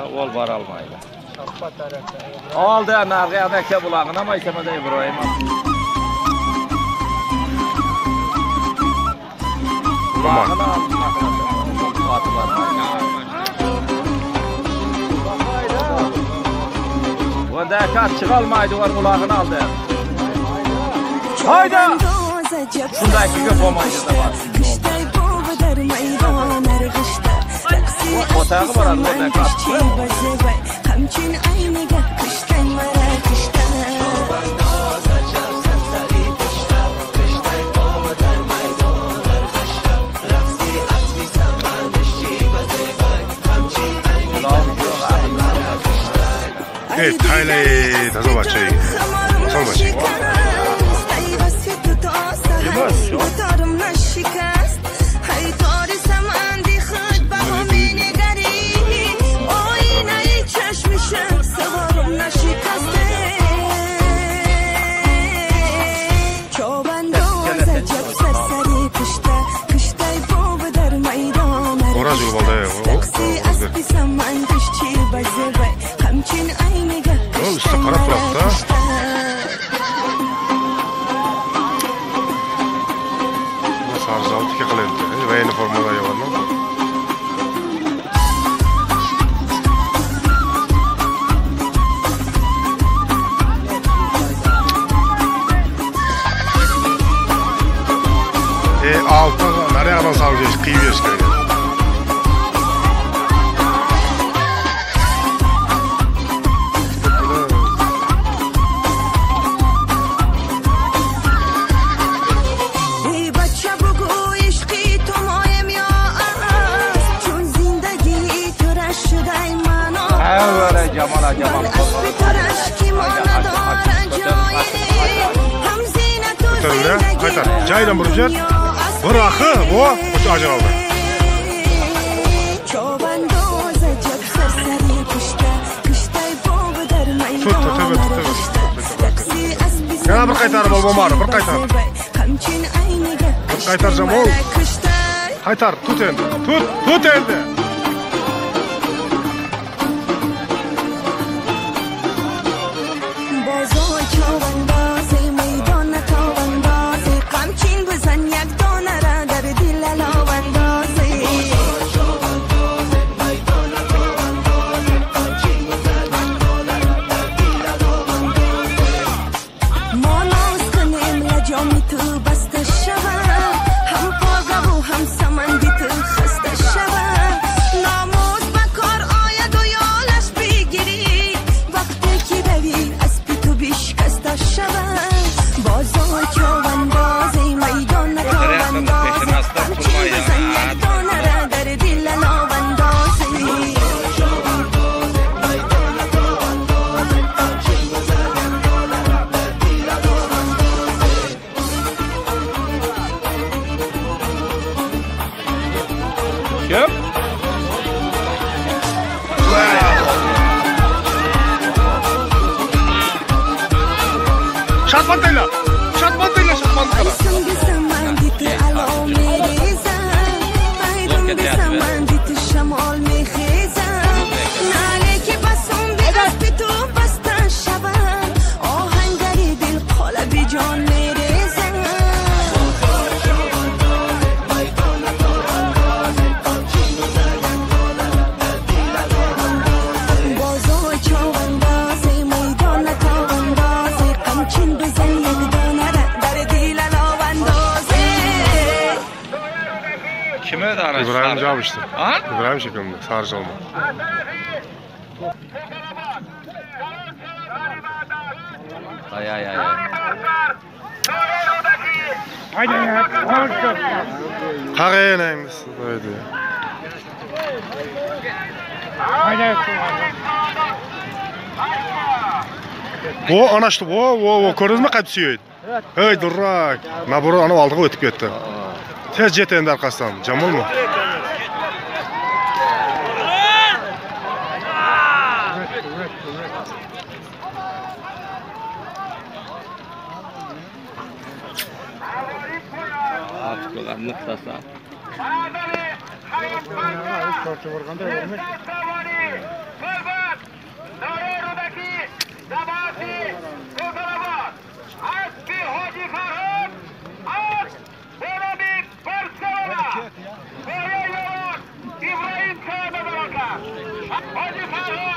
Ol bora olmaydi. Oldi narigi aka bulog'ini ham aytamada Ibrohim. Bulog'ini oldi. Bunda aka chiqolmaydi, ular bulog'ini oldi. Hayda! Shunday ko'p bo'lmaydi da bor. Otag'i boradi, otag'i. Ey, taylay, toza bacha. Toza bacha. O'roz yo'lda. Usti qarab turibdi. Sarızalı tike qiladi. Военный formada yo'qmi? Altı naryoqdan solib berish, qiyib berish kerak. Qaytar, joyidan burib yer. Bir axı, bu ajraldi. Tut, tut, tut. Yana bir qaytarib ol, bo'lmadi, bir qaytar. Bir qaytarsam ol. Qaytar, tut endi. Tut, tut endi. Kim? Shatmantayla! Shatmantayla, shatmantayla! İbrahim Cabıştı. İbrahim şeklinde, sarıcı olma. Ay ay ay. Qarayın. O ana işte, o ko'rdingizmi qaytib suyaydi. Ey durak. Naburu ana oldiga o'tib ketdi. Tez jet endi arkasidan. Jamolmi? Hoji Farhod.